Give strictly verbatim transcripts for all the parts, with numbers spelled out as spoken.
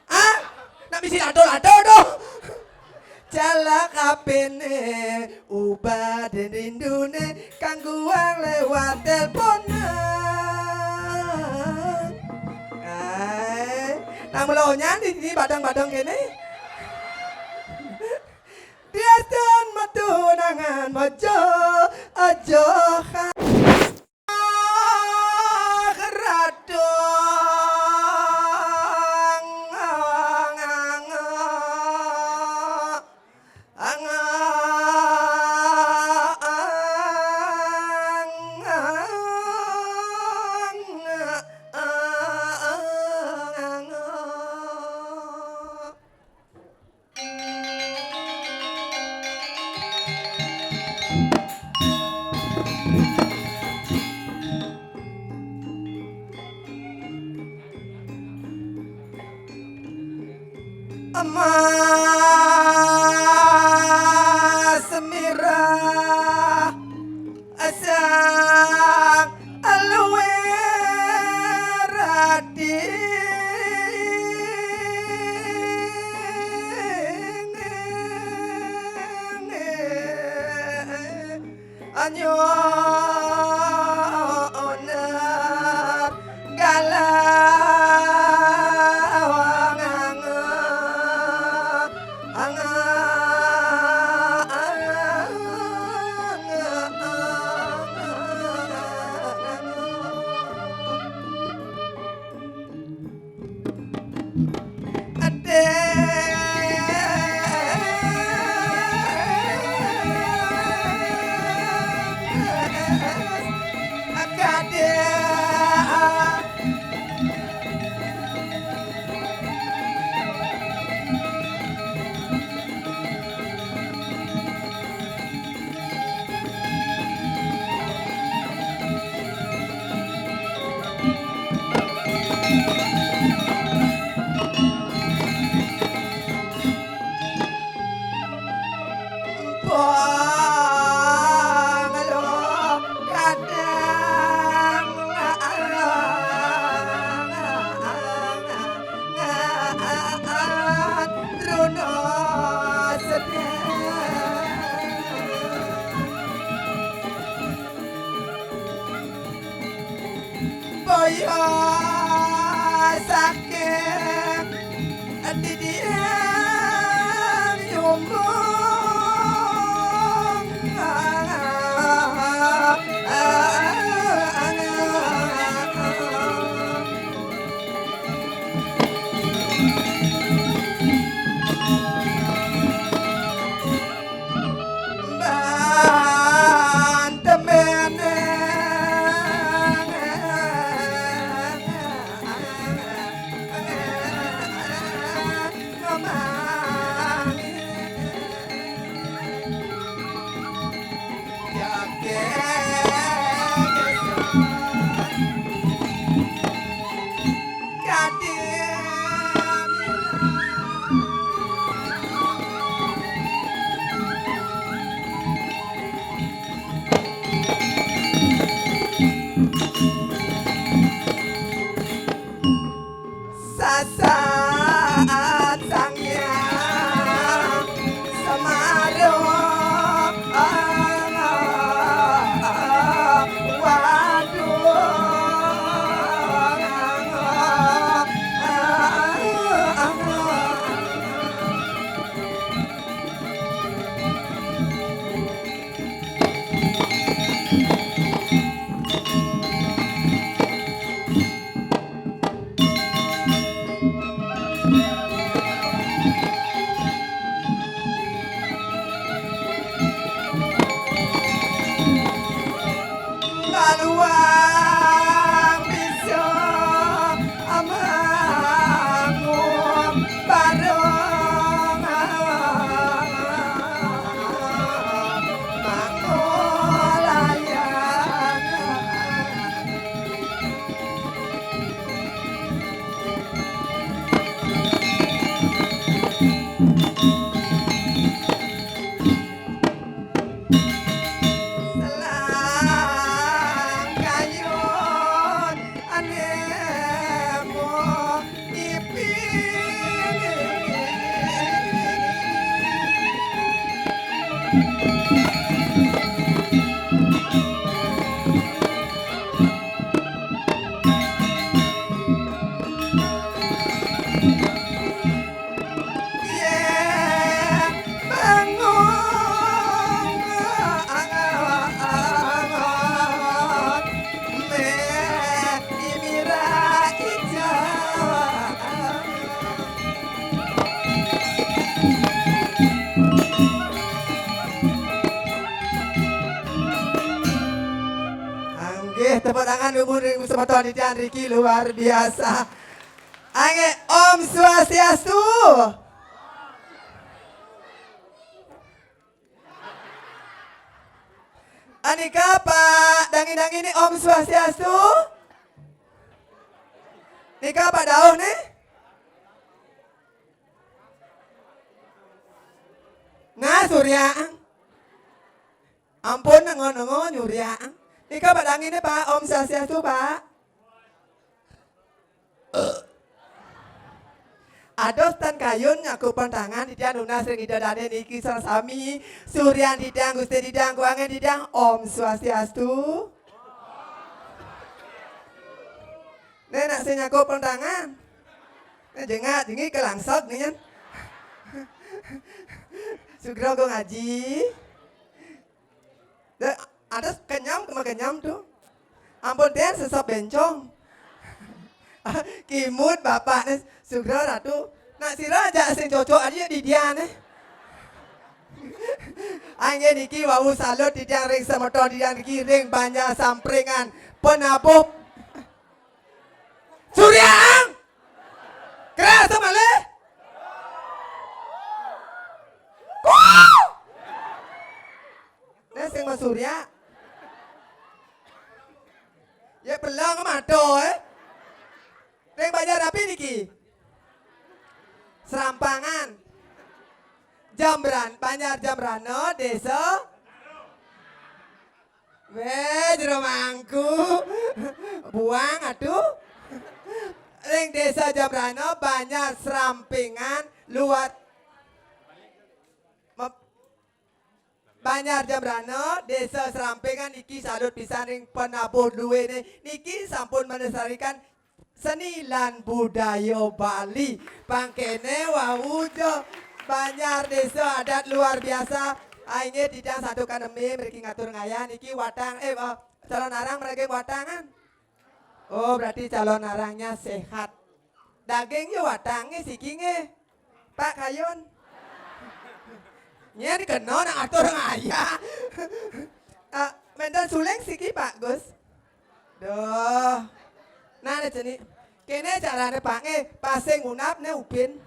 Ah, nak misi lado-lado to. Jalak apene ubah den rindune kang guang lewat teleponan. Ae, nang melonyan di sini badang-badang kene. Diastun metu nangan mojo aja. Emas semirah sang aluwe rading anyo onar galawang. Boyo saking didiang nyumbung. Ban temene. Eh, tepuk tangan dulu ring semeton titiang niki luar biasa. Anggih, Om Swastiastu. Anika Pak dangi-dangi ni Om Swastiastu. Nika Pak Dauh ni. Nah, Surya. Ampun, nengo-nengo nyuriak. Nika Pak dangi ni, Pak. Om Swastiastu, Pak. Ados tan kayun nyakup tangan titiang nunas ring Ida Dane niki sareng sami. Suryan titiang, Gusti titiang, kuangen titiang. Om Swastiastu. Nek nak sing nyakup tangan. Nek jengak, jengik kelangsok nih, kan. Sugra go ngaji. Dah, ada kenyam, cuma kenyam tuh. Ampun, ten sesep bencong. Kimud bapak nih, Sugra Ratu. Nak sira aja sing cocok aja di dia nih. Anggih niki wau salut titiang ring semeton titiang niki ring Banjar Sampringan. Penabuh. Suryang! Keras malih. Kuh! Nah, sing Mas Surya. Ya, peleng mata, eh. Ning Banjar api niki? Serampangan. Jambran, Banjar Jambrana, Desa. Weh, jero mangku. Buang, aduh. Ning Desa Jambrana, Banjar Serampangan, luar Mep- Banjar Jambrana, Desa Serampangan iki salut pisan ring penabuh duwene. Niki sampun melestarikan seni lan budaya Bali. Pangkene wau ja Banjar Desa Adat luar biasa. Ainggih titiang santukan neme mriki ngatur ngayah niki watang, eh, eh, calon arang mriki watangan. Oh, berarti calon arangnya sehat. Daging ya watange siki nggih. Pak Kayun. Nyen kena nak atur ngayah. Ah, menten suling siki Pak Gus. Duh. Nah, ne jeni. Kene carane Pak nggih, pasing unap ne ubin.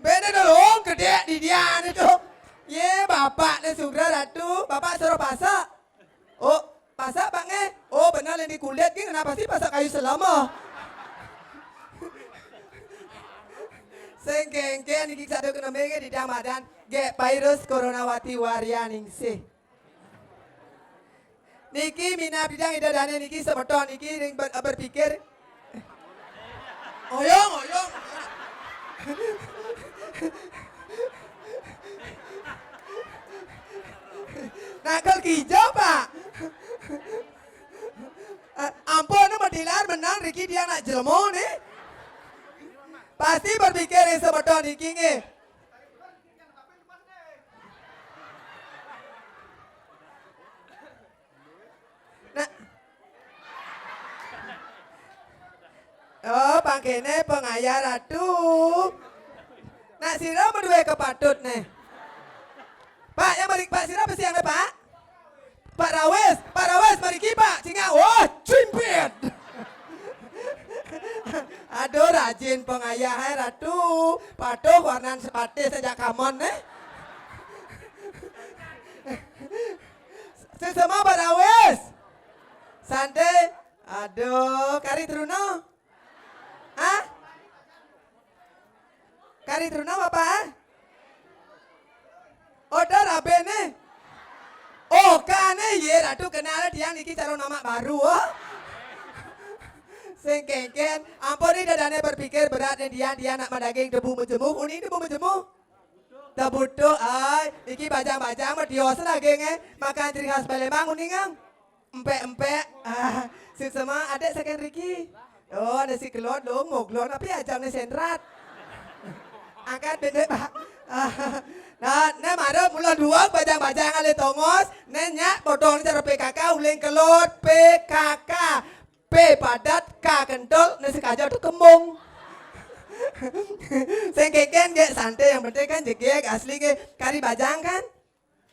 Bene dong gede di dia ne tuh. Ye, bapak ne Sugra Ratu, bapak suruh pasak. Oh, pasak, Pak, nggih? Oh, bener, yang di kulit nggih, kenapa sih pasak kayu selama? Sing kengken niki satu keneme nggih di Damadan, nggih, virus coronawati varian ningsih. Niki minab didang Ida Dane niki semeton niki ring ber-, berpikir. Oyong, oyong. Nakal kijau, Pak. Eh, ampun, madilar menang riki dia nak jelmo nih. Pasti berpikir yang semeton niki nggih. Nah. Oh, pangkene pengayah Ratu. Nak sira maduwe kepatut nih. Pak, yang mari Pak sira besi yang Pak? Pak Rawis, Pak Rawis mari ki Pak, cingak. Wah, cimpit. Aduh, rajin pengayah, hai Ratu. Patuh warnan sepatih sejak kamon nih. Sesama Pak Rawis. Santai. Aduh, kari Truna. Hah? Kari Truna apa? Order abene. Oh, kane ye Ratu kenal dia niki calon mamak baru. Oh. Sing kengken, ampun ni dadane berpikir berat ni dia, dia nak madaging debu menjemuh, uni debu menjemuh. Tebutuh, ay. Iki bajang-bajang mah tios dagingnya. Makan ciri khas Palembang, uningang. Empek-empek. Ah, sing sama adik second Ricky. Oh, ada si kelon dong, moglon, tapi ajang ni sendrat. Angkat bendek, Pak. Ah, nah, ne mara mula dua bajang-bajang ale tongos, ne nyak bodong cara P K K, uling kelot P K K. P padat, K kentul, nek sekaja tuh kembung. Sing keken nggih santai, yang penting kan jegeg asli nggih. Kari bajang kan?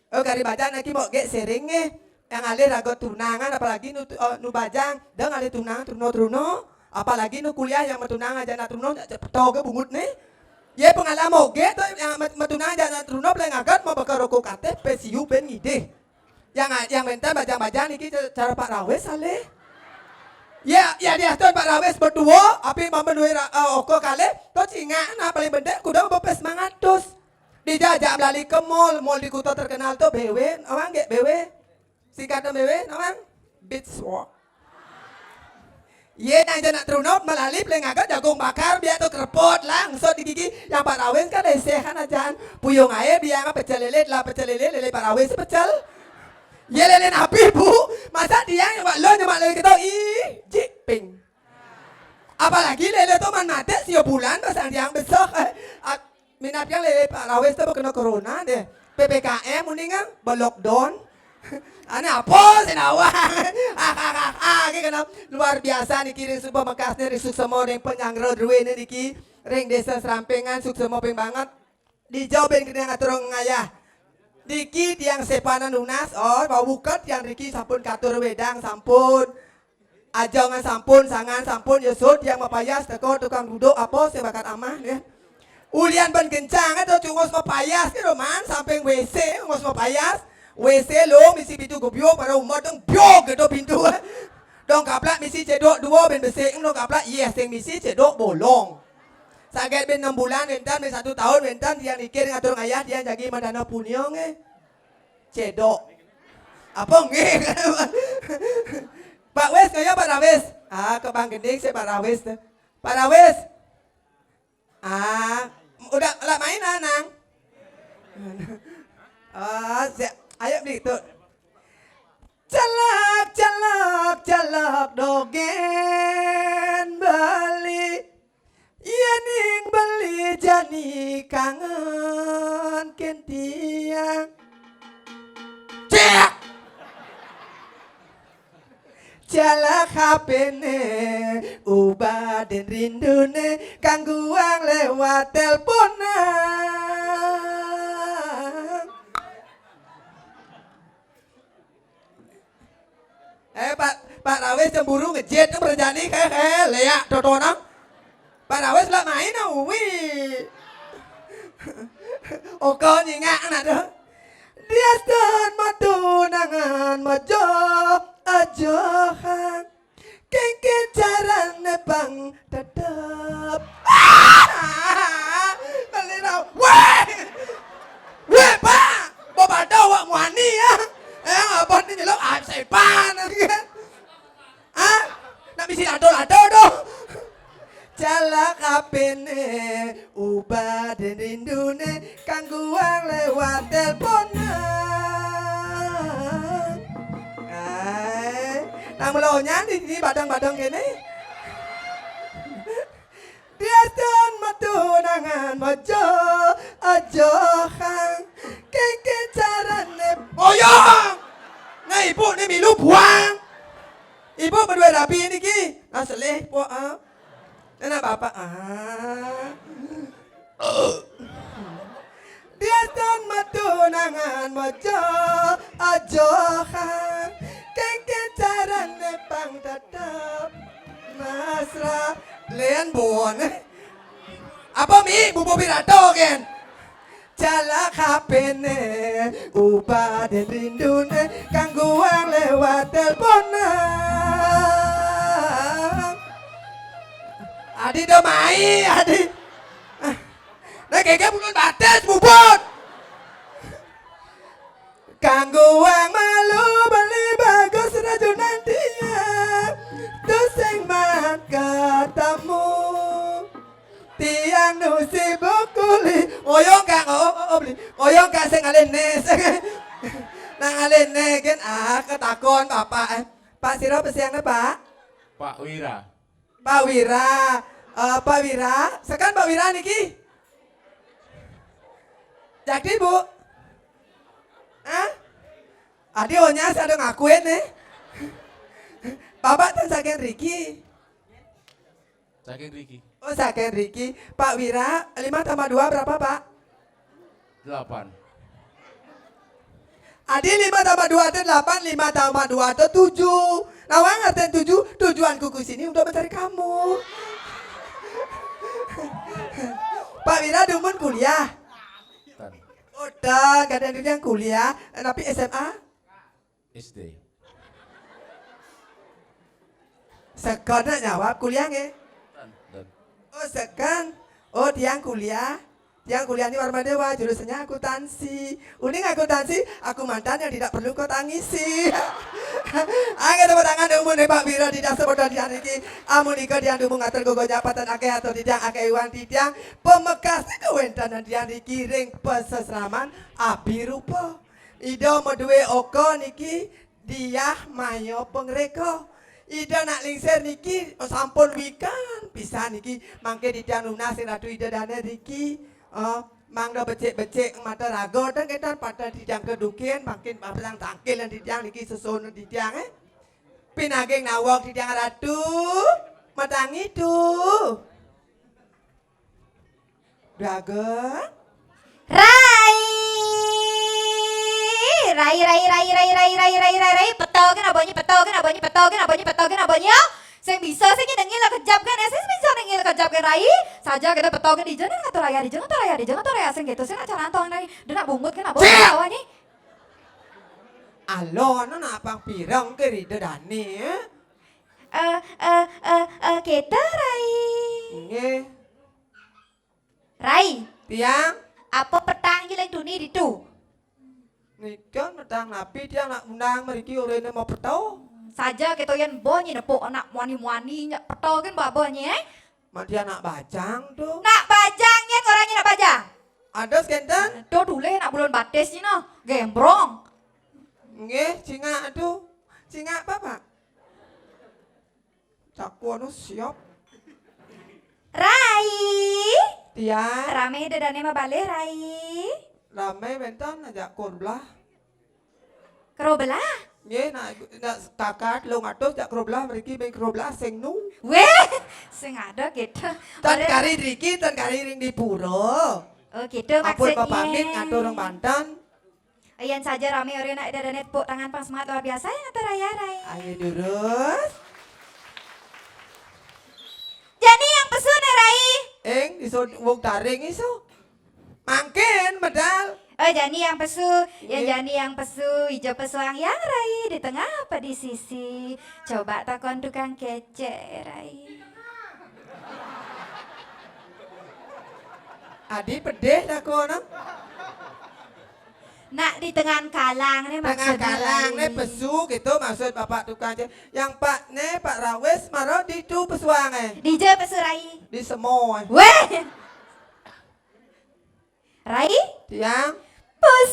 Oh, kari bajang niki mok gek sering eh. Yang alih raga tunangan, apalagi nu, eh, nu bajang. Dah ngalih tunangan, truno-truno. Apalagi nu kuliah yang matunangan aja nak truno, cak cepeto ke bungut nih. Ye pengalaman mok gek tu, yang mat-, matunangan aja nak truno, paling agat mau bakar rokok kateh, pesiu ben ngidih. Yang, yang mental bajang-bajang niki ca-, cara Pak Rawis alih. Ya, ya diastun Pak Rawis berdua, api memenuhi ra-, eh, oko kalih, to cingak nah paling penting kuda bepes mangatus. Dijajak melali ke mall, mall di kota terkenal to B W, awang gek B W. Singkatan B W, awang? Beach Walk. Ye, nang janak truno melali paling agak jagung bakar, biar tu kerepot langsung di gigi. Yang Pak Rawis kan leseh kan ajan. Puyung air, biar pecel lele, lah pecel lele, lele Pak Rawis pecel. Ye, lele napi, Bu? Masa dia yang mak lo, nyemak lo kita, ih, jiping. Apalagi lele tu man mati, sio bulan, pasang tiang besok. Eh, ak-, minat yang lele Pak Rawis tu kena corona deh. P P K M mendingan, be-lockdown. Ane apa sih nawang? Ah, ah, ah, ah, ki kena luar biasa niki ring Sumba Mekas nih, ring suksema ring penyanggra druene niki, ring Desa Serampingan, suksema ping banget. Dijau ben kena ngatur ngayah. Niki tiang sepanan nunas, oh, bau buket tiang niki sampun katur wedang, sampun. Ajongan sampun, sangan sampun, ya sud, tiang mapayas, teko tukang duduk, apa sing bakat amah, ya. Ulian ben kencang, eh, tu cungos mapayas, ki roman, samping W C, ngos mapayas. W C lo, misi pintu gebyuk, para umat dong, byuk, gitu pintu, eh. Dong kaplak misi cedok dua, ben besik, dong kaplak, yes, sing misi cedok bolong. Saget ben enam bulan, wentan, ben satu tahun, wentan, tiang mikir ngatur ngayah, tiang jagi madana punia, eh. Cedok. Apa nggih? Pak Wis, kaya Pak Rawis. Ah, ke Bang Gending sih Pak Rawis tuh. Pak Rawis. Ah, udah lah main ah, Nang. Ah, si-, ayo beli tuh. Celak, celak, celak dogen Bali. Yening beli jani kangen ken tiang. Cek! Jalak H P-ne, ubah den rindune, kangguang lewat teleponan. Eh, Pak, Pak Rawis cemburu ngejit tu berjani, he, he, leak totonang. Pak Rawis lah main, ah, ui. Oko nyingak anak tu. Diastun matunangan majo ajohan. Kengken carane pang tetep. Ah! Beli tau. Weh! Weh, Pak! Bawa pada awak muani ya. Eh, apa ni nyelok? Ah, sepan. Ah, nak misi lado-lado doh. Jalak H P-ne, ubah den rindune, kangguang lewat teleponan. Ai, nang melonyan di sini badang-badang kene. Diastun matunangan majo ajohan. Kengken carane. Oyong! Nah, ibu ni milu buang. Ibu berdua rapi niki. Nah, selih, po, ah. Nah, bapak, ah. Diastun matunangan majo ajohan. Kengken carane pang tetep mesra. Len bon. Apa mi bubu pirato ken? Jalak H P-ne, ubah den rindune, kangguang lewat teleponan. Adi do mai, adi. Ah. Nah, keke bulan bates, bubut. Kangguang malu beli bagus rajunan tiang, tusing mat katamu. Tiang nu sibuk kuli, oyong kang, oh, oh, oh, beli. Oyong kang sing ngalih nih, sing, nang ngalih nih, gen, ah, ketakon bapak, eh. Pak sira pesiangne, Pak? Pak Wira. Pak Wira. Eh, Pak Wira, sekan Pak Wira niki? Jadi, Bu? Hah? Adi onya sada ngakuin nih. Bapak ten saking riki. Saking riki. Oh, saking riki. Pak Wira, lima tambah dua berapa, Pak? Delapan. Adi lima tambah dua itu delapan, lima tambah dua itu tujuh. Nah, wong ngerti tujuh, tujuanku ke sini untuk mencari kamu. Pak Wira dumun kuliah. Udah, kadang yang kuliah, tapi S M A? S D. Segan nak jawab, kuliah nggih? Oh, segan. Oh, tiang kuliah. Tiang kuliah di Warmadewa, jurusannya akuntansi. Uning akuntansi, aku mantan yang tidak perlu kau tangisi. Angkat tepuk tangan dumun Pak Wira di dasar bodoh di hari ini. Amun ika tiang dumun ngatur gogo jabatan akeh atau tidak akeh iwan tiang. Pemekasnya kewentanan tiang dikiring pesesraman abi rupa. Ida madué oka niki diah maya pangreka. Ida nak lingsir niki sampun wikan pisan niki. Mangke titiang nunas ring Ratu Ida Dané niki. Eh, mangda becik-becik mata raga ten kénten pada titiang kedukin, mangkin papalang tangkil lan titiang niki sesuunan titiang, eh. Pinaging nawak titiang Ratu, matangi tu. Dagang. Rai! Rai, rai, rai, rai, rai, rai, rai, rai, rai, petokin abonye, petokin abonye, petokin abonye, petokin abonye, yo. Sing bisa, sing nengil kejap kan, eh, sing bisa nengil kejap kan, Rai. Saja kita petokin di jana, ngatur raya di jana, ngatur raya di jana, ngatur raya sing gitu, sing acara antong, Rai. Dia nak bungut kan, abon Cek! Awalnya. Alon, nak pang pirang ke Rida Dani, eh? Eh, eh, eh, eh, kita, Rai. Nggih. Rai. Tiang. Apa petang ji lain tuni ditu? Nika petang napi tiang nak undang mriki orahina mau petau? Saja kita yan bonyi nepuk anak muani-muani nyak petau kan babanya, eh? Mak tiang nak bajang tu. Nak bajang yan orangnya nak bajang. Ada sekenten? Tuh tulih nak bulan batis ni noh. Gembrong. Nggih, cingak tu. Cingak apa, Pak? Cakua nu siap. Rai. Tiang. Rame dedane mabale, Rai. Rame bentan ajak korbelah. Kerobelah? Nggih, nak, nak setakat telung atus jak kerobelah mriki ben kerobelah sing nu. Weh, sing ada gitu. Tan kari driki, tan kari ring dipura. Oh, gitu. Ampun maksudnya. Pamit ngatur ring banten. Ayan saja rame ori nak ida dane tepuk tangan pang semangat luar biasa yang ngatur raya, Rai. Ayo durus. Jani yang pesu nih, Rai. Eng, iso wong taring iso. Mangkin medal. Oh, jani yang pesu. Yang jani yang pesu, ijo pesu ang yang, Rai, di tengah apa di sisi? Coba takon tukang kecek, Rai. Adi pedih takon, ah. Nak di tengah kalang ni maksudnya. Tengah kalang ni pesu gitu maksud Bapak tukang je. Yang Pak ni, Pak Rawis, maro di tu pesuang eh. Di je pesu Rai. Di semua eh. Weh. Rai? Tiang. Pesuang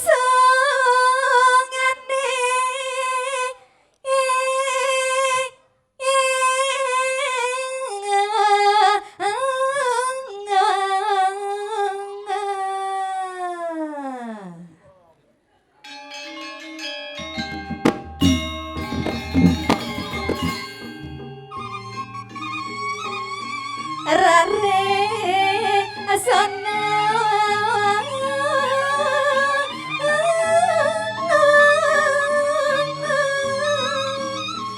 ni. Rare sana.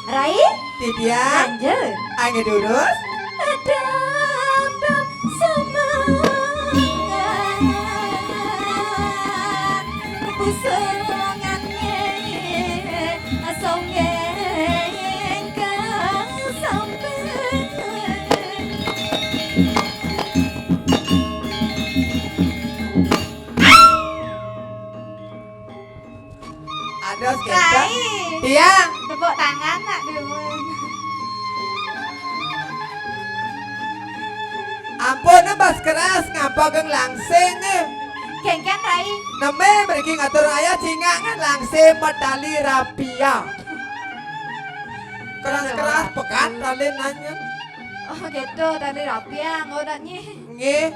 Rai? Titiang. Lanjut. Angin durus. Dapat semangat. Pusangan nge, songgeng ka sampe. Ada sekejap. Kai. Tiang. Tepuk tangan nak dulu. Ampun, nembas keras, ngapa geng langsing, eh? Kengken, Rai. Neme mriki ngatur ayah cingak ngan langsing medali rapia. Keras-keras pekat tali nanya. Oh, gitu, tali rapia, enggak udah nyi. Nggih.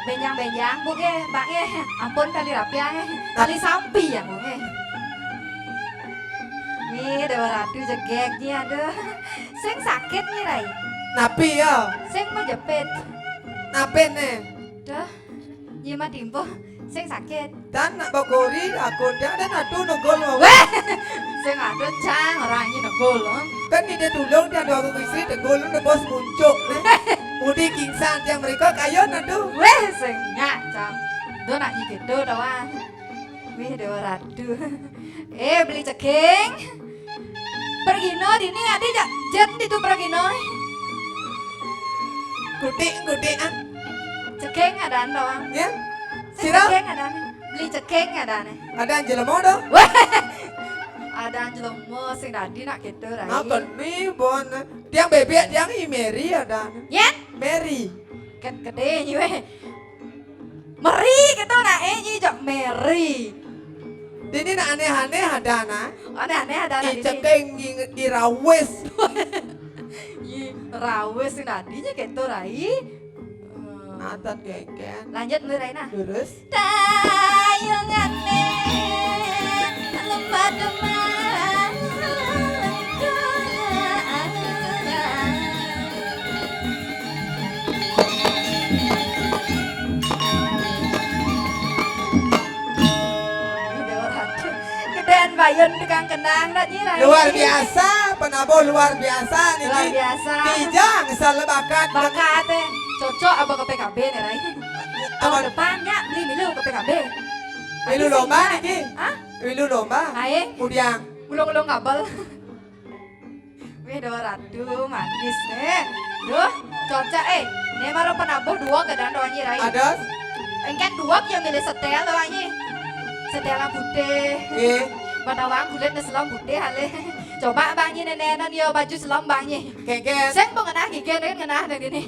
Benjang-benjang, Bu, nggih, Mbak, nggih. Ampun, tali rapia, nggih. Tali sampi ya, Bu, nggih. Nggih, Dewa Ratu jegeg, nggih, aduh. Sing sakit, nggih, Rai. Napi ya? Sing mau jepit. Napi nih? Duh, nyi mah timpuh. Sing sakit. Dan nak bakori aku dia ada natu negul mau. Weh, sing ada cang orang ini negul, em. Kan ini tulung dia dua aku istri tegul, udah bos muncuk nih. Mudi kingsan tiang mereka kayo natu. Weh, sing nyak, cang. Do nak nyi gitu doang. Wih, Dewa Ratu. Eh, beli cegeng. Pergino dini adi ja-, jen ditu pergino. Kutik, kutik, ah. Cegeng adaan doang. Ya? Sira? Cegeng adaan. Beli cegeng adaan. Adaan jelema do? Weh. Adaan jelema sing dadi nak gitu, Rai. Nah, kan mi bon. Tiang bebek, tiang i Mary adaan. Yen? Mary. Ket gede nyi weh. Meri gitu nak, eh, nyi jok Mary. Dini nak aneh-aneh adaan, ah. Aneh-aneh adaan I dini. Cekeng, i, i rawis. I rawis sing dadi nyi gitu, Rai. Eh, natan kengken. Lanjut dulu, Rai, nah. Terus? Tayungane lemah demah. Gedean bayun tukang kenang dah, Nyi, Rai. Luar biasa, penabuh luar biasa niki. Luar biasa. Kijang selalu bakat. Bakat, eh. Cocok apa ke P K B nih, Rai? Tahun depan, ya, beli milu ke P K B. Milu lomba niki. Hah? Milu lomba. Aing. Udiang. Ulung-ulung kabel. Wih, Dewa Ratu manis nih. Duh, cocok, eh. Nih baru penabuh dua ke dan doanyi, Rai. Ada? Engken dua yang milih setel doanyi. Setel putih. Iya. Badawang kulit nih selam putih, ale. Coba banyi nenenan yo baju selam banyi. Kengken. Sing pengenah gigi nih, ngenah nih gini.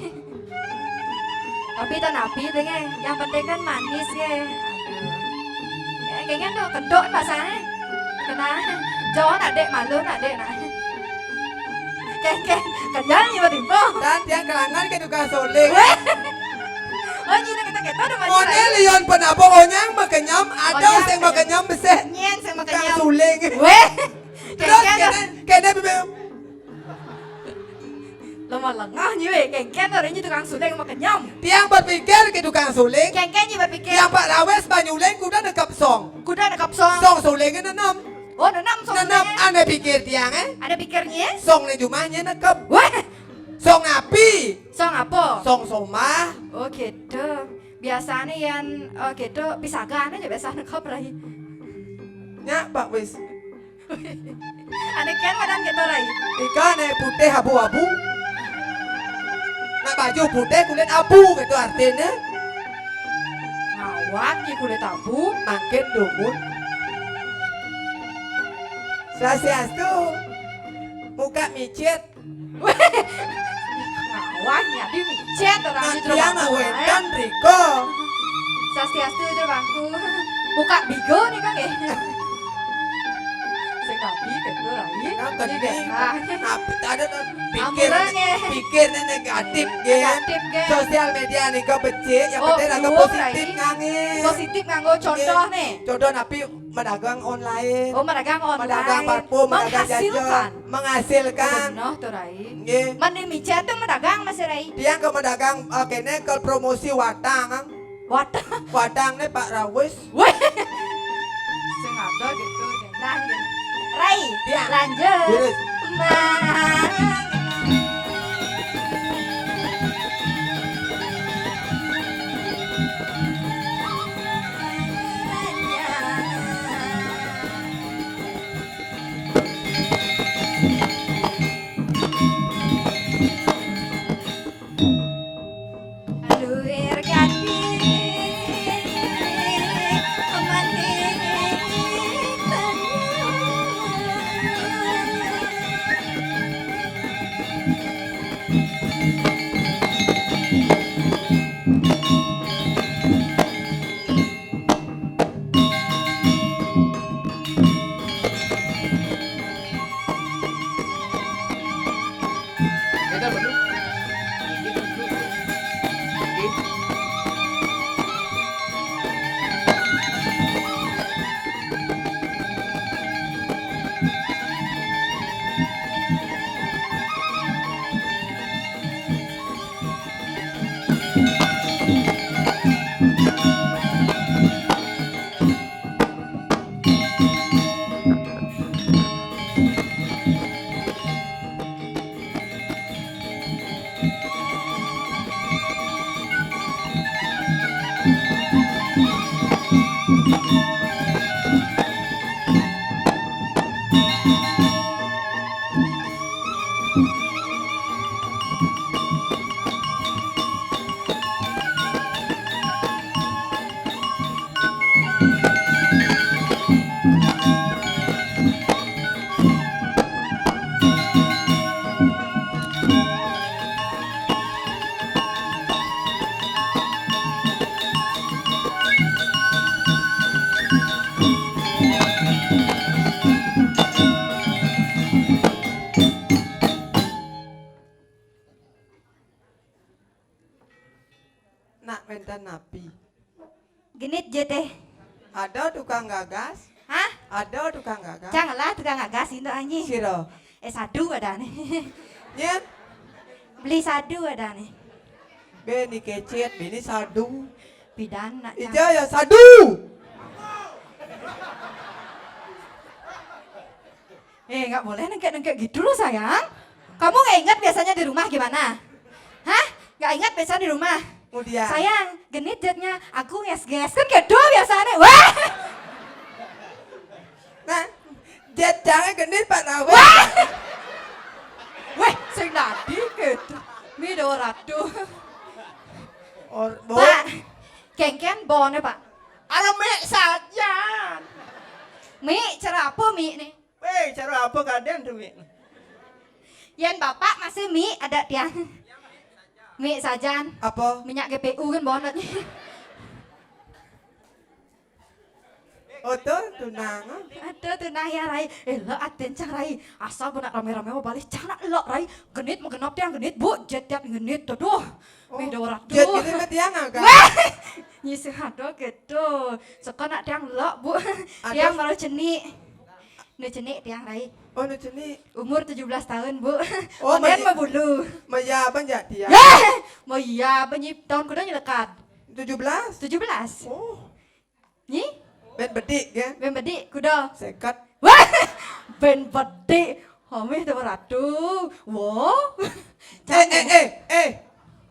Tapi tan api deh, nge. Yang penting kan manis, nge. Aduh. Ya, kayaknya tuh kedok rasanya. Kena. Jauh nak, Dek, malu nak, Dek, nak. Keng, keng. Kenyal nih, tiba. Dan tiang kelangan ke tukang suling. Weh. Oh, nyina kita, kita udah maju. Model lagi. Lion penabung onyang makenyam, ada. Onyang sing makenyam besek. Nyeng sing makenyam. Tukang suling. Weh. Terus kene, kene bibim. Lemah lengah nyi weh, kengken orang nyi tukang suling makenyam. Tiang berpikir ke tukang suling. Kengken nyi berpikir. Yang Pak Rawes banyuling kuda nekep song. Kuda nekep song. Song suling nenem. Oh, nenem song suling. Nenem, ane pikir tiang, eh? Ane pikirnya? Song ne jumahnya nekep. Weh. Song api. Song apa? Song somah. Oh, gitu. Biasanya yang, oh, gitu, pisagan aja biasa nekep, Rai. Nya, Pak, wis. Ane kian madan gitu, Rai. Ika ane putih abu-abu. Nak baju putih kulit abu gitu artinya. Ngawat di kulit abu. Makin dumun. Swastiastu. Muka micit. Weh. Ngawah nyadi micet orang. Nah, itu dia rumahku, nak wetan, eh. Riko. Swastiastu aja bangku. Buka bigo nih, Kang, ya. Sing nabi gitu lagi. Nah, ini tadi, nah. Tapi ada kan pikir, ambulan, ya. Pikir nih negatif, ya. Negatif, ya. Sosial media nih kok becik, yang penting ada positif, Rai. Oh, ngangge. Positif nganggo contoh, ya, nih. Contoh napi Madagang online. Oh, madagang online. Madagang parfum, madagang jajan. Menghasilkan. Menghasilkan. Oh, bener tuh, Rai. Nggih. Mending micet tuh madagang masih, Rai. Dia ke madagang, eh, kene ke promosi watang, Kang. Watang. Watang nih, Pak Rawis. Weh. Sengaja gitu. Nah, gitu. Rai, ya, lanjut. Terus. Nah. Ten api. Genit jete. Ada tukang gagas? Hah? Ada tukang gagas? Cang lah tukang gagas induk anyi. Sira. Eh, sadu adané. Nyén? Beli sadu adané. Beni kecet, beni sadu. Pidan nak cang. Ija ya sadu. Eh, nggak boleh nengkek-nengkek gitu loh, sayang. Kamu nggak ingat biasanya di rumah gimana? Hah? Nggak ingat biasanya di rumah? Kemudian. Sayang, genit jetnya. Aku nges-nges. Kan gitu biasanya. Wah! Nah, jet jangan genit Pak Rawi. Wah! Weh, sing dadi gitu. Mi do ratu. Or, bo. Pak, kéngkén boné, Pak. Arep mik sajan. Mi, cara apa mi nih? Weh, cara apa kadén tuh mik? Yén Bapak masih mi ada tiang. Mi sajan. Apa? Minyak G P U kan boné. Oto tunang. Aduh, tuh nah ya, Rai. Eh, lo aten cang, Rai. Asal benak rame-rame mau balik cang nak lo, Rai. Genit mau genop tiang genit, Bu. Jet tiap genit tuh, duh. Mi do ratu. Jet gitu ke tiang agak. Wah! Nyisih aduh gitu. Seko nak tiang lo, Bu. Tiang baru cenik. Nih cenik tiang, Rai. Oh, nu cenik. Umur tujuh belas tahun, Bu. Oh, Onden masih- mau bulu. Maya apa njak tiang? Yah! Mau iya apa nyi tahun kuda nyelekat? Tujuh belas. Tujuh belas. Oh, Nyi? Ben bedik ya. Ben bedik kuda. Seket. Wah! Ben bedik. Homeh tuh ratu. Wow. Eh, eh, eh, eh.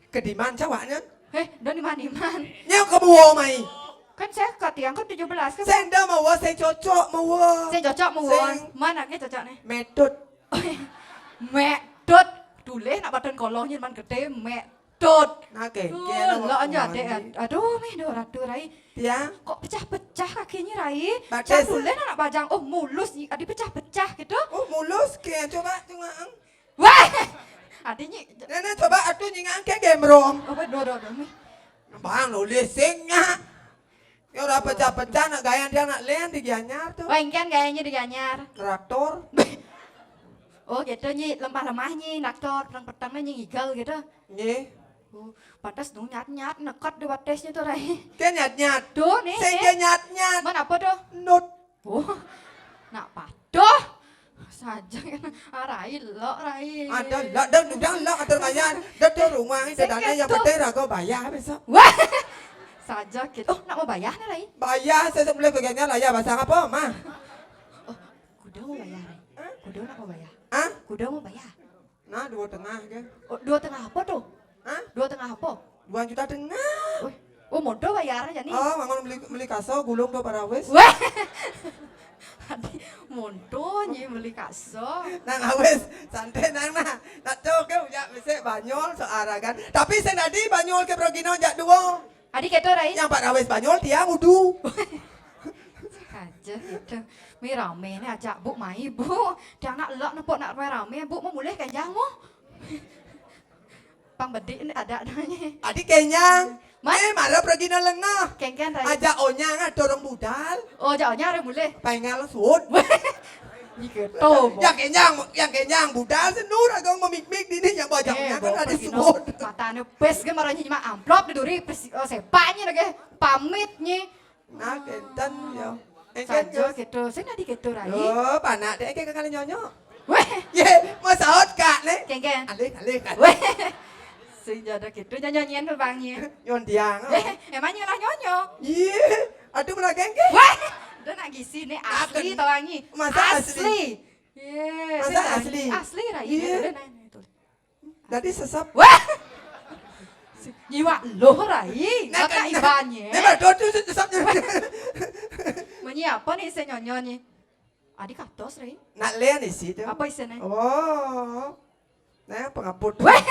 Kediman cawaknya. Eh, don iman-iman. Nyau ke buo mai. Kan seket tiang kan tujuh belas kan. Senda mawa, saya cocok mawa. Saya cocok mau Sing. Mana nih cocok nih? Metut. Metut. Tulih nak badan kolongnya man gede metut. Nah, ke, Tuh, kena lo aja mandi. deh. Aduh, meh do ratu, Rai. Ya. Kok pecah-pecah kakinya, Rai? Batas. Cang tulih nak bajang. Oh, mulus. Adi pecah-pecah gitu. Oh, mulus ke, coba tengok. Wah! Adinyi. Nenek coba atuh nyingang ke gembrong. Oh, do, do, do, meh. Bang nulis singnya. Ya ora pecah-pecah nak gaya dia nak len di Gianyar tuh. Wah, engken gayanya di Gianyar. Traktor. Oh, gitu nyi, lemah-lemah nyi, naktor, petang-petang nyi ngigel gitu. Nggih. Oh, pantas dong nyat-nyat, nekot di batasnya tuh, Rai. Ke nyat-nyat. Tuh, nih, Sing nih. ke nyat-nyat. Mana apa tuh? Nut. Oh, nak patuh. Saja kan. Ah, Rai, lo, Rai. Ada lah, dah udah lah atur kayan. Dah tuh rumah ini Sing dadane yang ketuk. Penting raga bayar besok. Wah. Saja gitu. Oh, nak mau bayar nih, Rai? Bayar saya sebelum kegiatan lah ya bahasa apa mah? Oh, kuda mau bayar, Rai. Kuda nak mau bayar. Hah? Kuda mau bayar. Nah, dua tengah ke. Oh, dua tengah apa tuh? Hah? Dua tengah apa? Dua juta tengah. Wih, oh, mondo bayar aja nih. Oh, bangun beli beli kaso gulung do parawis. Wah. Adi, mondo nyi beli kaso. Nang awis, santai nang nah. Nak tuh ke ujak besek Banyol searagan. Tapi sing tadi Banyol ke Brogino jak dua. Adi keto, Rai. Yang Pak Rawis Banyol tiang udu. Aja gitu. Mi rame nih ajak Bu mai, Bu. Dia nak lok nepuk nak rame-rame, Bu mau mulih kenjang mu. Pang bedik nih ada nanya. Adi kenyang. Mas. Eh, malah pergi nang lengah. Kengken, Rai. Ajak onyang ah dorong budal. Oh, ajak onyang, Rai, mulih. Pengal sud. Nyi keto, Bu. Yang kenyang, yang kenyang budal senur agak memikmik dini yang bajak Eh, kan bawa ada pergi sud. no. Matane pes ge marah nyi mak amplop di duri pes, oh, sepak nyi lagi. Pamit nyi. Nah, kenten ya. Engken Saja Gus. Gitu. Sing tadi gitu, Rai. Oh, panak deh ke kali nyonyo. Weh. Ye, mau saut kak nih. Kengken. Alih, alih, alih. Weh. Sing jada gitu nyanyian ke bangnya. Nyon tiang. Weh, emangnya lah nyonyo. Iya, aduh melageng ke. Weh. Udah nak gisi nih asli Akan. tawangi. Masa asli? Iya, Masa sing asli? Asli, Rai. Iya. Udah, nah, nah, tuh. Tadi sesep. Wah. Nyiwak loh, Rai. Nah, Kata kan, ibannya. Ini mah tuh tuh sesepnya. Menyi apa nih sing nyonyo nih? Adi katos, Rai. Nak lian isi tuh. Apa isine? Oh. Nah, pengaput. Weh.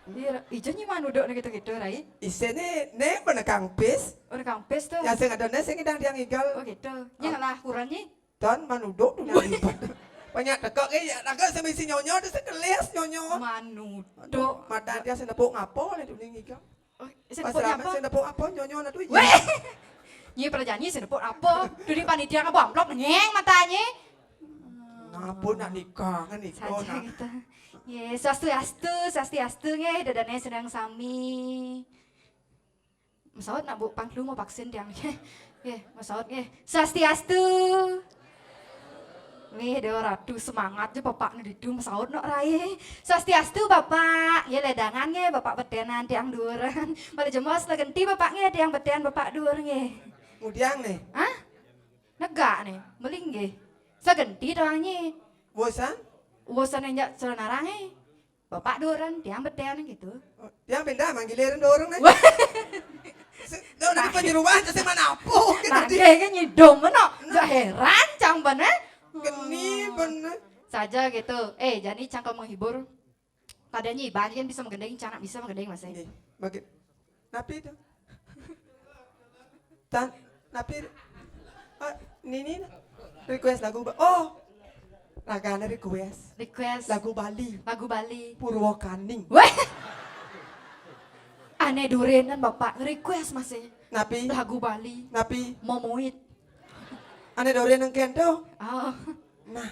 Iya, ijo nyi man uduk nih gitu-gitu, Rai. Isine nih menekang pis. Oh, kang pes tuh. Ya sing ada nih sing idang tiang igal. Oh, gitu. Nyi lah kurang nyi. Dan manuduk tuh nyalibat. Banyak tekok eh ya raga sing isi nyonyo tuh sekelis nyonyo. Manuduk. Mata dia sing nepuk ngapo le tuh ning igal. Oh, sing Pas nepuk rame apa? Sing nepuk apa nyonyo nah tuh. Weh. Nyi perjanji sing nepuk apa? Tuh di panitia ngapa amplop ngeng matanya. Ngapun nak nikah kan nikah Saja nah. Gitu. Nggih, swastiastu, swastiastu nggih, ida dané sareng sami. Masaut nak Bu pangklu mau vaksin tiang nggih. Nggih, masaut nggih. Swastiastu. Wih, Déwa Ratu semangat ja bapakné ditu masaut nok rai. Swastiastu Bapak. Nggih, lédangan nggih Bapak bedénan tiang duren. Malih jemos legenti Bapak nggih tiang bedénan Bapak duren nggih. Ngudiang né. Hah? Negak né, melinggih. Sagenti doang nyi. Wusan? Wusan enjak Suranarang eh. Bapak duren, tiang bedénan gitu. Oh, tiang pindah manggilin dorong né. Wah. Tuh nanti penyeruan tuh sing mana apa gitu. Nangge kan nyidom meno. Gak heran cang bener. Geni bener. Saja gitu. Eh, jadi cang kalau menghibur. Kadang nyi, banyak kan bisa menggendeng, cang nak bisa menggendeng masih. Nggih, bagi napi itu? Tan, napi? Ah, Nini request lagu Ba-, oh. Ragana request. Request. Lagu Bali. Lagu Bali. Purwakaning. Weh. Ané durenan Bapak request masih. Napi? Lagu Bali. Napi? Momoit. Ané durenan kento. Oh. Nah.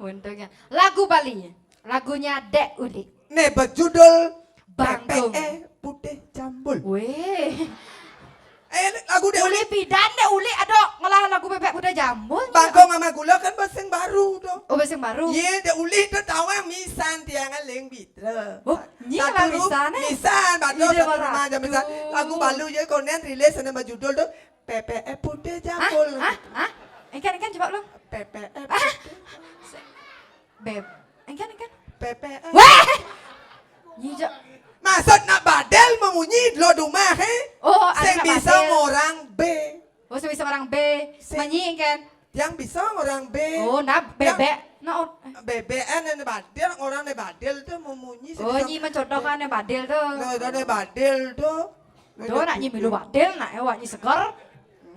Untungnya. Lagu Bali. Lagunya Dek Ulik. Né berjudul Bangkung. P P E Putih Jambul. Weh. Eh, lagu Dek Ulik. Ulik pidan Dek Ulik ada ngelah lagu P P E Putih Jambul. Bangkung sama gula kan bes sing baru tuh. Oh, bes sing baru. Iya, Dek Ulik tuh tawang misan tiang aling bitra. Oh, nyi lah misan, eh? Misan, bagus. Iya, satu rumah aja misan. Lagu baru ya konen rilis ada berjudul tuh P P E Putih Jambul. Hah? Hah? Engkan, engkan coba lu. P P E Putih. Beb. Engkan, engkan. P P E. Weh! Nyi, Jok. Maksud nak badel memunyi lo dumah, he? Oh, ada sing nak bisa badel. Orang B. Oh, sing bisa orang B. Sing. Menyi, engkan. Yang bisa orang B. Oh, nah, bebek. Nah, oh. Bebek, eh, né badel, orang né badel tuh memunyi. Oh, nyi mencontohkan né badel tuh. Nah, orang né badel tuh. Tuh, nak nyi milu badel, nak ewak nyi seger.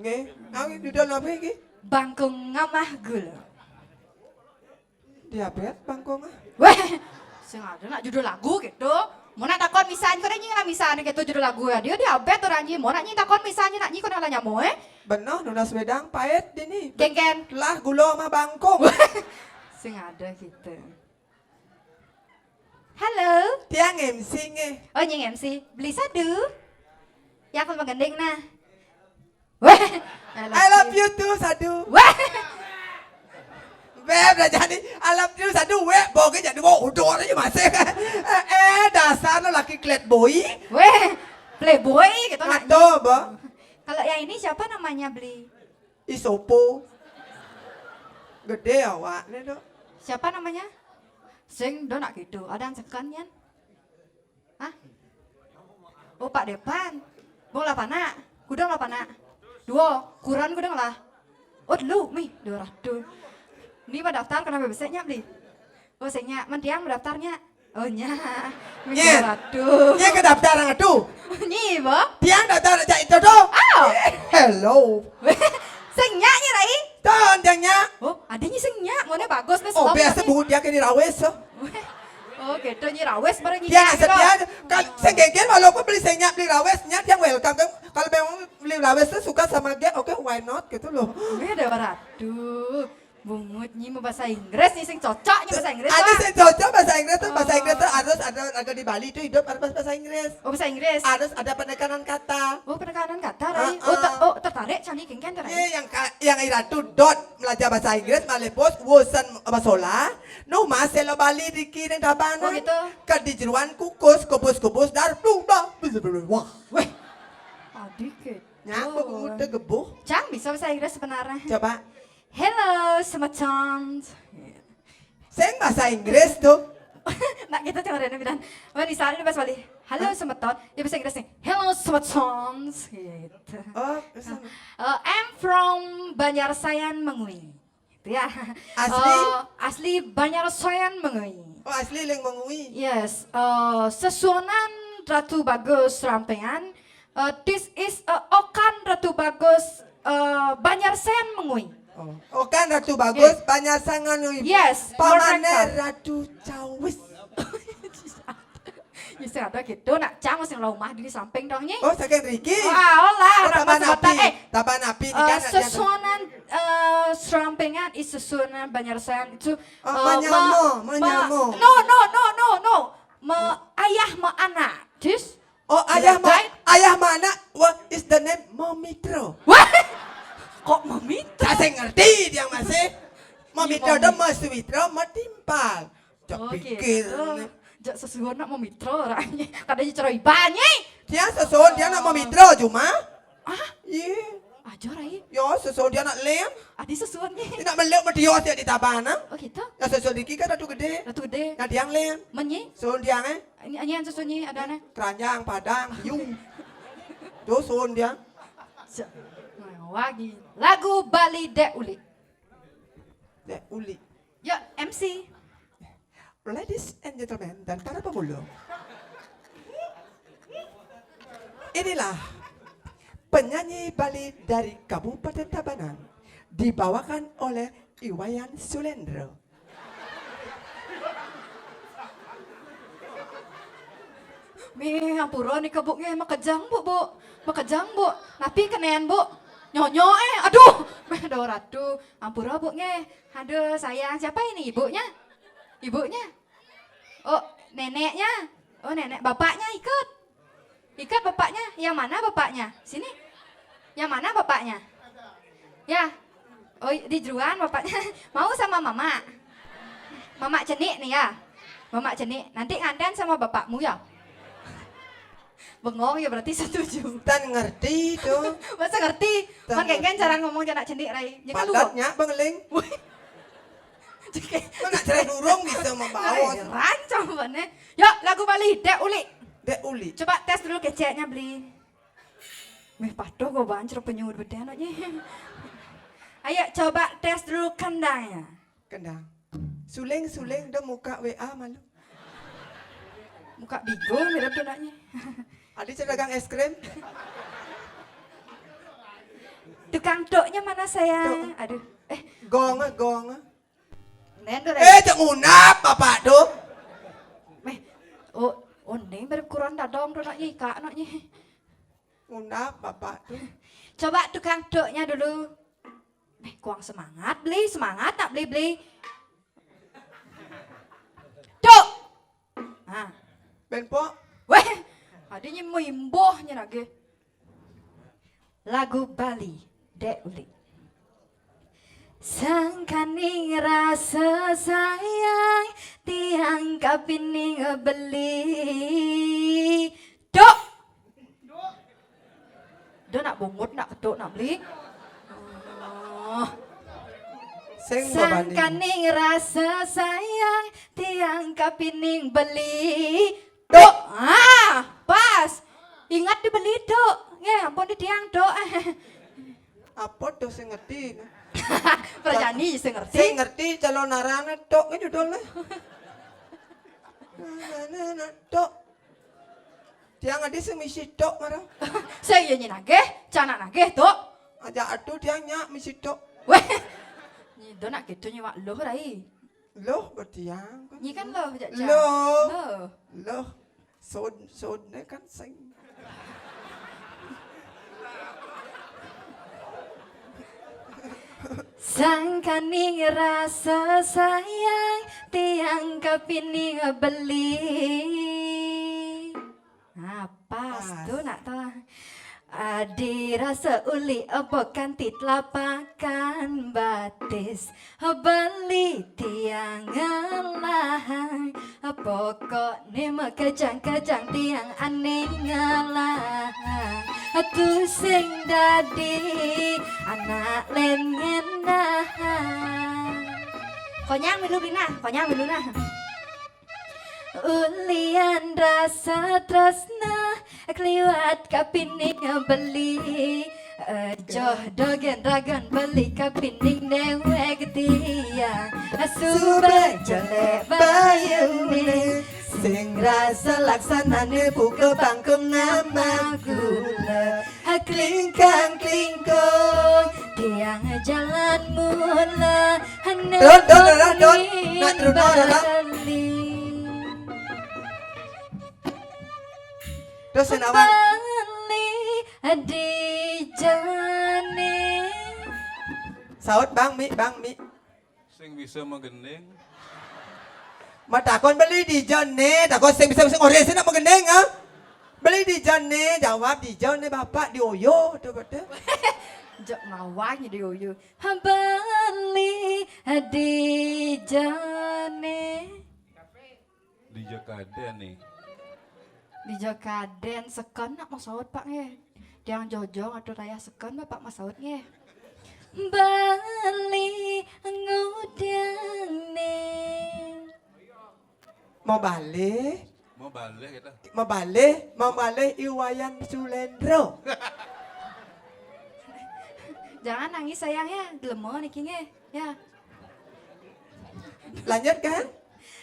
Nggih. Nah, judul apa iki? Bangkung ngamah gula. Diabet bangkung ah. Weh, sing ada nak judul lagu gitu. Mau nak takon misalnya, kau nyi lah misalnya gitu judul lagu ya. Dia diabet orang nyi. Mau nak nyi takon misalnya, nak nyi kau nak lah nyamu, eh? Bener, nunas wedang pahit dini. Geng-geng. Lah, gula sama bangkung. Sing ada gitu. Halo. Tiang M C nggih. Oh, nying M C. Beli sadu. Ya, aku menggending nah. Weh, I love you too, sadu. Weh. Beb, dah jadi I love you, sadu. Weh, boge jadi, wah, udah aja masih. Eh, eh, dasar lo laki klet boy. Weh, playboy gitu nak. Atau apa? Kalau yang ini siapa namanya, Beli? Isopo. Gede awak né, Dok. Siapa namanya? Sing do nak gitu. Ada yang sekan, Yan? Hah? Oh, Pak Depan. Bong lah panak. Kudang lah panak. Dua. Kuran kudang lah. Oh, lu, mi. Dua ratus. Ini mah daftar kenapa besarnya, Beli? Oh, sing nyak. Mentiang mendaftarnya. Oh, nyak. Nyen. Dua ratus. Nyen ke daftar nang atu. Nyi, Bo. Tiang daftar jak itu tuh. Oh. Hello. Sing nyak nyi, Rai? Ton, tiang nyak. Oh, ada nyi sing nyak. Mana bagus nih. Oh, biasa bungut dia kini rawes, so. Oh, gitu nyi rawes bareng nyi. Tiang nyak setia gitu. Kan sing gegen walaupun beli sing nyak beli rawes, nyak tiang welcome kan. Kalau memang beli rawes tuh suka sama dia, oke, why not gitu loh. Weh, dua ratus. Bungut nyi mau bahasa Inggris nyi sing cocok nyi bahasa Inggris. Ada sing cocok bahasa Inggris tuh, bahasa Inggris tuh harus ada, ada di Bali tuh hidup harus bahasa Inggris. Oh, bahasa Inggris. Harus ada penekanan kata. Oh, penekanan kata, Rai. Oh, ter- oh, tertarik cani kengken tuh, Rai. Iya, yang ka- yang iratu dot belajar bahasa Inggris, malih bos, wusan masalah. No mas selo Bali riki ning Tabanan. Oh, gitu. Ke di jeruan kukus, kubus-kubus, dar plung blah. Wah. Weh. Adik gitu. Nyapa bungut gebuh? Cang bisa bahasa Inggris sebenarnya. Coba. Hello, semeton. Sing bahasa Inggris tuh. Nak kita cuma ada bilang. Mana misalnya pas balik. Halo, semeton. Ya bahasa Inggris nih. Hello, semeton. Gitu. Oh, sana. Uh, I'm from Banjarsayan Mengwi. Gitu ya. Asli? Uh, asli Banjarsayan Mengwi. Oh, asli ling Mengwi. Yes. Uh, sesuonan Ratu Bagus Rampengan. Uh, this is uh, Okan Ratu Bagus uh, Banjarsayan Mengwi. Oh. Okan Ratu Bagus, Banjarsayan Mengwi. Yes, Pamane Ratu Cawis. Bisa ada gitu, nak cang sing rumah di samping dong nyi. Oh, saking riki. Wah, olah, oh, tambah napi. Eh, tambah napi uh, kan sesuonan eh, serampengan id susunan Banjarsan itu, eh, manyamo, ma-, manyamo. No, no, no, no, no. Me-, ayah me-anak. Jis? Oh, ayah ma-, ayah me-anak, what is the name? Mamitro. Wah! Kok Mamitro? Saya ngerti dia masih. Mamitro dan Mas Suwitro matimpal. Jak pikir. Jak sesuhun nak Mamitro, ranya. Kadanya cerai banyi. Dia sesuhun dia nak Mamitro, cuma. Ah? Iya. Aja, Rai. Ya, sesuhun dia nak lem. Adi sesuhun ni. Dia nak meluk medio dia di tabana. Oh, gitu? Ya, sesuhun diki kan Ratu Gede. Ratu Gede. Nah, dia lem. Menyi? Sesuhun dia, eh? Ini, ini yang sesuhun ni ada, nah. Keranjang, Padang, Yu. Tuh, sesuhun dia. Wagi. Lagu Bali Dek Uli. Dek Uli. Yuk, M C. Ladies and gentlemen dan para pemulung. Inilah penyanyi Bali dari Kabupaten Tabanan, dibawakan oleh Iwayan Sulendro. Mih, ampura nika, Bu, nggih, makejang, Bu, Bu. Makejang, Bu. Napi kenén, Bu? Nyonyo, eh. Aduh. Mih, aduh, Ratu. Ampura, Bu, nggih. Aduh, sayang. Siapa ini ibunya? Ibunya? Oh, neneknya. Oh, nenek. Bapaknya ikut. Ikut bapaknya. Yang mana bapaknya? Sini. Yang mana bapaknya? Ya. Oh, di jeruan bapaknya. Mau sama mama? Mama cenik nih ya. Mama cenik. Nanti nganten sama bapakmu ya. Bengong ya berarti setuju. Tan ngerti itu. Masa ngerti? Tan ngerti. Makanya cara ngomong anak cenik, Rai. Jangan lupa. Padatnya bengeling. Wih. Mana cerai durung bisa membawa. Rancang banget. Yuk, lagu Bali, Dek Uli. Dek Uli. Coba tes dulu keceknya, Beli. Meh patuh kok bancur penyuhun beten aja. Ayo coba tes dulu kendangnya. Kendang. Suling, suling, dah muka W A malu. Muka bigo mirip tu naknya. Adi cedagang es krim. Tukang toknya mana, sayang? Tok. Aduh. Eh. Gong, gong. Nendo, eh, cek ngunap bapak tu. Meh. Oh, oh, ni mirip kuran dadong tu naknya, ikak naknya. Ngundap bapak tu. Coba tukang tuknya dulu. Eh, kurang semangat, Beli. Semangat tak, Beli, Beli? Tuk! Nah. Ben, Pok. Weh, adanya mimbohnya lagi. Lagu Bali, Dek Uli. Sangkaning rasa sayang, tiang kapining beli. Dok. Dah nak bungut, nak ketuk, nak beli. Oh. Sing babani. Sangkaning rasa sayang, tiang kapining beli. Dok. Ah, pas. Ingat dibeli, Dok. Nggih, ampun di tiang, Dok. Apa tu sing ngerti? Perjani sing ngerti. Sing ngerti calon arane tok ke judulnya. Tok. Tiang adi sing misi tok marah. Saya nyi nagih, canak nagih, Dok. Aja atuh tiang nyak misi tok. Weh. Nyi do nak gitu nyi wak loh, Rai. Loh, bertiang. Nyi kan loh, jak, jak. Loh. Loh. Loh. Sod, sod ne kan sing. Sangkaning rasa sayang, tiang kapining beli. Nah, pas. Pas tu nak tu. Adi rasa uli ebo kanti telapakan batis. Beli tiang ngelahang. Pokok ni makejang-kejang tiang aning ngelahang. Tu sing dadi anak len ngenahang. Konyang milu, Beli, nah. Konyang milu, nah. Ulian rasa tresna kliwat kapining beli. Joh dogen ragan beli kapining dewek tiang. Suba jelek bayune sing rasa laksanane buka bangkung nama gula. Klingkang klingkung tiang jalan mula. Don, don, don, don. Nak terus, don, don. Bali. Terus sing awal. Bali di jane. Saut, Bang, mi, Bang, mi. Sing bisa magending. Matakon beli dija né, takon sing bisa, sing oré sing nak magending, ha? Beli dija né, jawab dija né bapak di oyo tu betul. Jok ngawang di oyo. Beli dija né. Dija kadén né. Dija kadén, sekén nak masaut, Pak, nggih. Tiang jojong atur rayah sekén, Bapak masaut, nggih. Beli ngudang né. Mau balih. Mau balih kita. Mau balih, mau balih I Wayan Sulendro. Jangan nangis sayang ya, dilema niki nggih. Ya. Lanjut kan?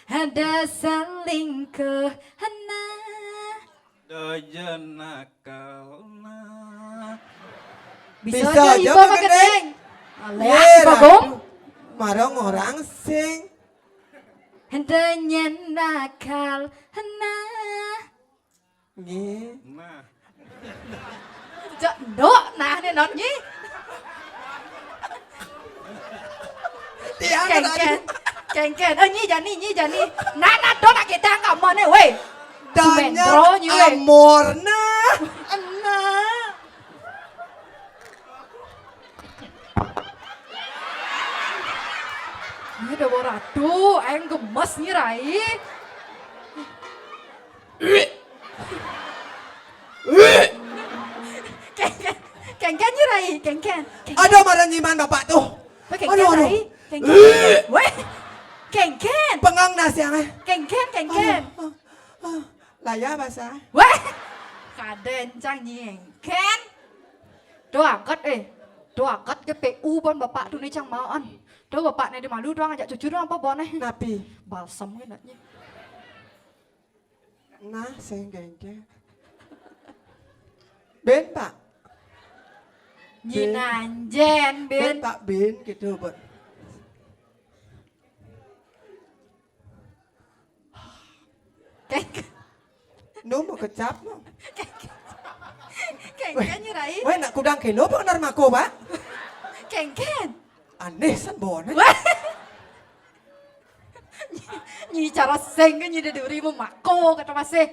Ada selingkuh, hana. Dojo nakal, nah. Bisa aja iba magending. Leak, Ratu. Marang orang sing. Ada nyen nakal, hana. Nggih. Nah. Jok nduk nah né non nyi. Tiang kéngkén. Kéngkén. Oh, nyi jani, nyi jani. Nah, nah, dok nak kita angka mana, weh? Danya Sumendro nyi, weh. Amor nah. Enak. Ini Dewa Ratu, aing gemes nyi Rai. Kéngkén, kéngkén nyi Rai, kéngkén. Kéngkén. Aduh, marah nyiman bapak tuh. Weh, kéngkén, aduh, aduh. Rai, kéngkén. Weh, kéngkén. Pengang nasi yang, eh. Kéngkén, kéngkén. Aduh, ah, ah. Laya basah. Weh, kadén cang nyéngkén. Tuh angkat, eh. Tuh angkat ke P U pon bapak tuh né cang maon. Tuh bapak né di malu doang ajak cucu doang apa boneh. Napi? Balsem ké nak nyi. Nah, sing kéngkén. Bén, Pak. Nyi Bén. Nanjén, Bén. Bén, Pak, bén, gitu, Bén. Kéngkén. Nu mau kecap, no? Kéngkén. Kéngkén, nyi Rai. Weh, nak kudang kilo, Pak, nar mako, Pak? Kéngkén. Aneh, san boneh. Weh. Nyi cara sing ké nyi duri mau mako kata masih.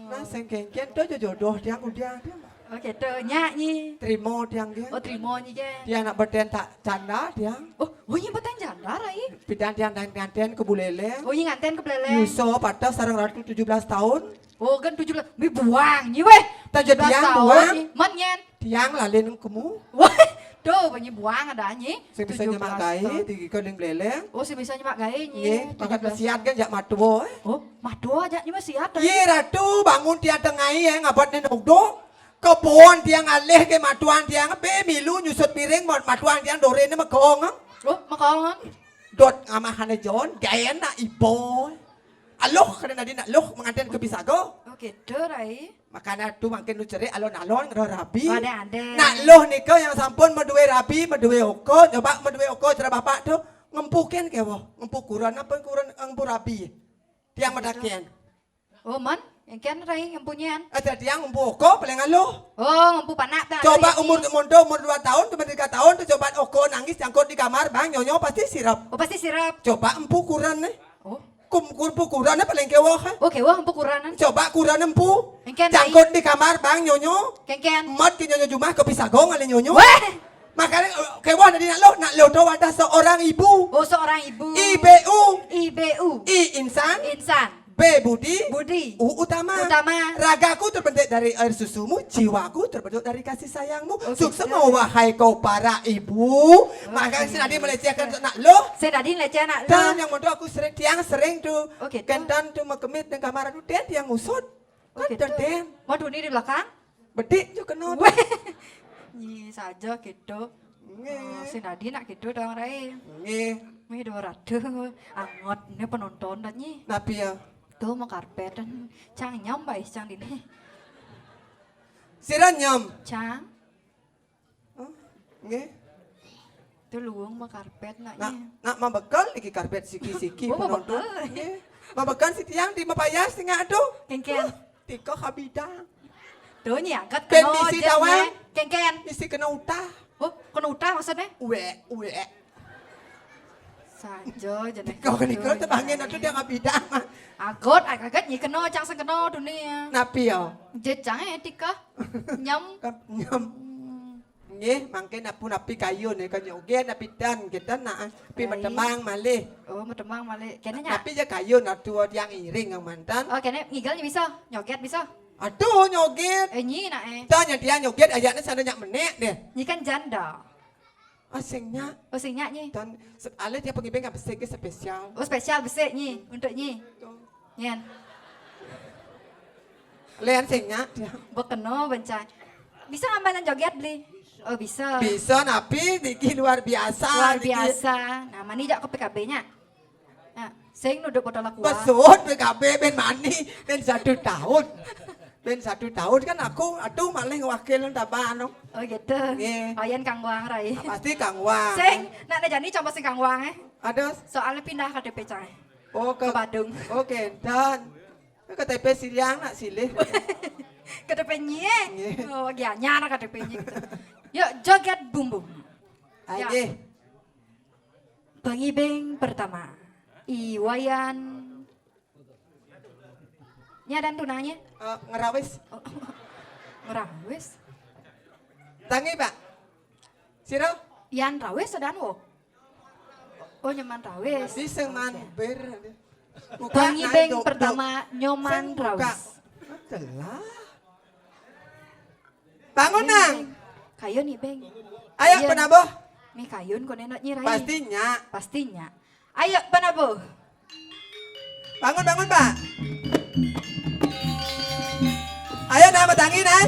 Nah, sing kéngkén tuh aja jodoh tiang udah dia. Oke, tuh nyak nyi. Trimo tiang dia. Oh, trimo nyi ké. Dia anak beten tak canda tiang. Oh, oh nyi beten canda, Rai. Pidan tiang dan nganten ke Buleleng. Oh, nyi nganten ke Buleleng. Yuso patah sareng Ratu tujuh belas tahun. Oh, kan tujuh belas. Mi buang nyi weh. Tujuh belas tahun buang. Nyi. Man nyen. Tiang lalin kemu. Wah, tuh, banyak buang ada nyi. Sing bisa nyemak gaé, di keliling Buleleng. Oh, sing bisa nyemak gaé nyi. Nggih, makan tujuh belas. Siat kan jak matua, eh. Oh, matua ajak nyi mah siat, eh. Yé, Ratu, bangun tiang tengai, eh, ngabat né nuduk. Kebon tiang alih ke matuan tiang, bé milu nyusut piring, mat-, matuan tiang doré né megong, eh. Oh, megong, eh. Dot ngamahane John, gaé nak ibo. Aluh, kadén adi nak luh, menganten ke pisaga. Oh, gitu, Rai. Makana tu mangkin nu cerik alon-alon ngeroh rabi. Oh, ada, ada. Nak luh nika yang sampun madué rabi, madué oko, coba madué oko cara bapak tu ngempukin kéweh, ngempu kuran apa kuran ngempu rabi. Tiang madakin. Oh, man, yang kian Rai ngempunyian. Ada tiang ngempu oko paling aluh. Oh, ngempu panak dah. Coba umur mondo umur dua tahun, cuma tiga tahun tu coba oko nangis jangkut di kamar, bang, nyonyo pasti sirap. Oh, pasti sirap. Coba empu kuran nih. Oh. Kum, kum, pu kuran paling kéweh, ha? Oh, kéweh empu kuran. Coba kuran empu. Kéngkén, Rai. Jangkut di kamar, bang, nyonyo. Kéngkén. Mat ke nyonyo jumah ke pisaga ngalih nyonyo. Weh. Makanya, eh, kéweh adi nak luh, nak luh tu wadah seorang ibu. Oh, seorang ibu. I B U. I B U. I insan. Insan. B budi. Budi. U utama. Utama. Ragaku terbentuk dari air susumu, jiwaku terbentuk dari kasih sayangmu. Oh, gitu. Suksma wahai kau para ibu. Makanya sing adi melecehkan nak luh. Sing adi melecehkan nak luh. Dan yang mondo aku sering, tiang sering tu. Oh, gitu. Kénten tu makemit nang kamar tu, den tiang ngusut. Oh, kan gitu. Den. Waduh, ini di belakang. Bedik tu kena tu. Weh. Nyi saja gitu. Nggih. Oh, sing adi nak gitu dong, Rai. Nggih. Wih, dua ratus. Angot né penonton dah nyi. Napi ya? Tuh mau karpet dan cang nyam baé cang dini. Sira nyam. Cang. Oh, nggih. Tuh luung mah karpet nak. Nak, nak mah bekel niki karpet siki-siki. Oh, mah penonton. Bekel. Nggih. Mah bekel si tiang di mapayas tengah tu. Kéngkén. Huh, tika kabidang. Tuh nyi angkat. Bén kena bisi aja, tawang. Nyi. Kéngkén. Bisi kena utah. Oh, kena utah. Maksudnya? Uwek, uwek. Saja jeneng. Kok niku tebangin aduh dia ngabidang. Agot, agot nyi kena cang sing kena dunia. Napi ya? Jejang etika. Nyam. Nyam. Nggih, mangke napu napi kayun ya kan nyoget napi dan kita nah pi metemang malih. Oh, metemang malih. Kene nya. Tapi ya kayun aduh yang iring yang mantan. Oh, kene ngigal nyi bisa, nyoget bisa. Aduh, nyoget. Eh, nyi nak eh. Tanya dia nyoget ayaknya sana nyak menek deh. Nyi kan janda. Ah, sing nyak. Oh, sing nyak nyi. Dan se- ale dia pengibing kan besik spesial. Oh, spesial besik nyi untuk nyi. Tuh. Nyen. Lean sing nyak dia. Bekeno bencai. Bisa ngambalan joget beli? Oh, bisa. Bisa napi niki luar biasa. Luar biasa. Nah, mani jak ke P K B-nya. Nah, sing nuduk botol aku. Besut P K B ben mani ben satu tahun. Ben satu tahun kan aku aduh maling wakil tambah anu. Oh gitu. Nggih. Ayan Kang Wang Rai. Pasti Kang Wang. Sing nak jani coba sing Kang Wang eh. Aduh. Soalnya pindah K T P cai. Oh ke Badung. Oke, dan K T P siang nak silih. K T P nyie. Nggih. Oh, gianyar K T P nyie gitu. Yuk joget bumbung. Ayo. Ya. Pengibing pertama. Iwayan. Nya dan tunanya? Eh, ngerawis. Oh, ngerawis. Tangi, Pak. Sira? Yan rawis dan wo. Oh, nyeman rawis. Bisa man ber. Buka, pengibing pertama nyoman rawis. Telah. Bangun nang. Kayun nih beng. Ayo penabuh. Mi kayun kone nok nyirai. Pastinya. Pastinya. Ayo penabuh. Bangun, bangun, Pak. Ayo nah, petangi nah.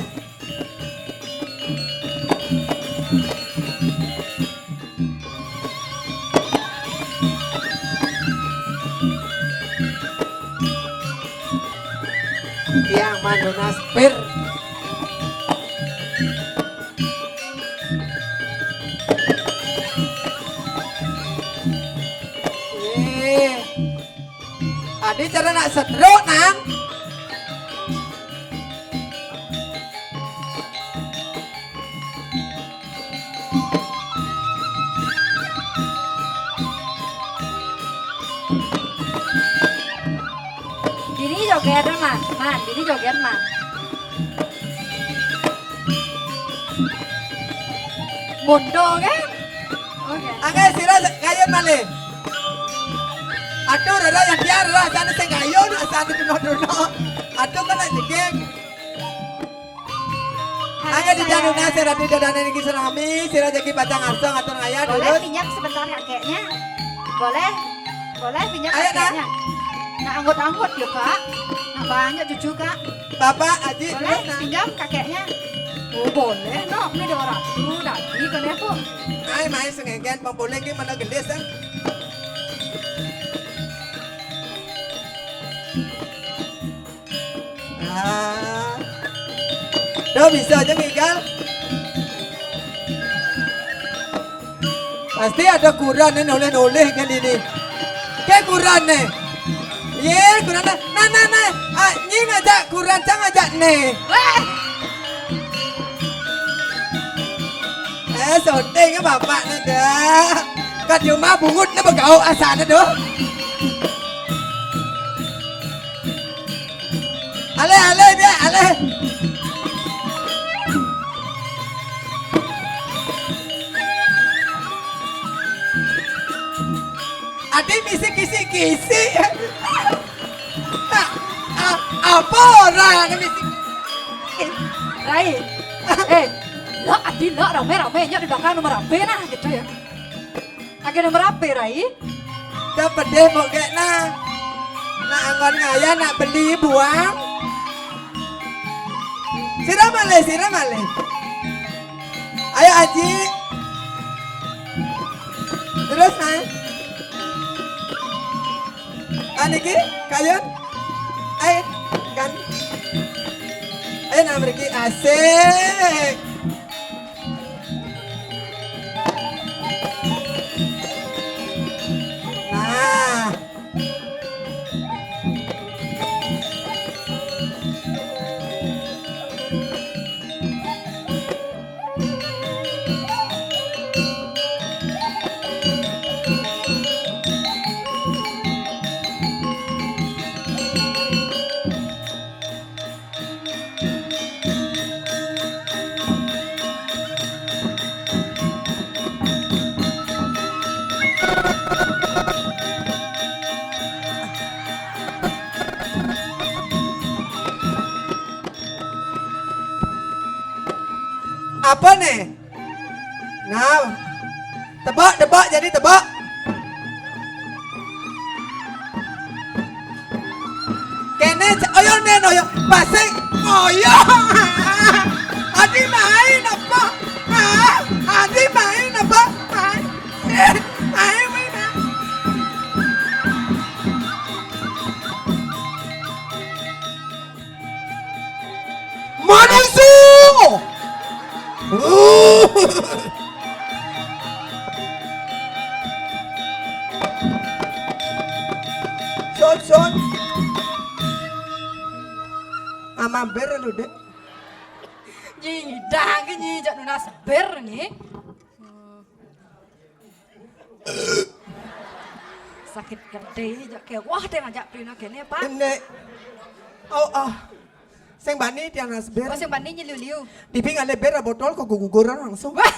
Yang manunas pir. Adi cara nak setruk nang. Dini joget man, man, dini joget man. Mondo kan? Oke. Angge sira kayun malih. Aduh, rara yang dia rara sana sing kayun, sana duno-duno. Aduh kan jegeg. Angge di januna sira di dadane niki salami, sira jagi pacang arsa ngatur ngayah. Boleh pinjam sebentar kakeknya? Boleh. Boleh pinjam kakeknya. Nah, anggut-anggut ya, Kak. Nah, banyak cucu, Kak. Bapak Haji boleh pinjam kakeknya? Oh, boleh, no. Ini dua ratus tadi kan ya, Bu. Ai mai sengenggen pemboleh ki mana gelis ah. Ah. Tuh bisa aja ngigal. Pasti ada kuran nih noleh-noleh kan ini. Kayak kuran nih. Ye, kuran nih. Nah, nah, nah. Ah, nyi ngajak kuran, cang ngajak nih. Eh, syuting bapak nih dah. Kat cuma bungut nih begau asana tuh. Ale, ale, dia, ale. Adi misi kisi-kisi. Nah, a- apa orang misi? Eh, Rai. Eh, lo adi lo rame-rame nya di belakang nomor apa nah gitu ya. Lagi nomor apa, Rai? Dah pedih mau gek nah. Nak anggon ngaya nak beli buang. Sira malih, sira malih. Ayo Aji. Terus nah. Aniki, kayun. Ayo, kan. Ayo nah mriki asik. Nah. Tebak, tebak, jadi tebak. Kene, oyo nen, oyo. Pasing, oyo. Adi main apa? Hah? Adi main apa? Main. Eh, main, main, main. Manungso! Son, son. Ama ber lu, Dek. Nyi, dah, nyi, jak nunas ber, nyi. Sakit gede, jak ke wah, deh ngajak prina kene, Pak. Nek. Oh, oh. Sing bani dia nunas ber. Oh, sing bani nyeliu-liu. Tipi ngalih ber botol kok guguran langsung. Wah.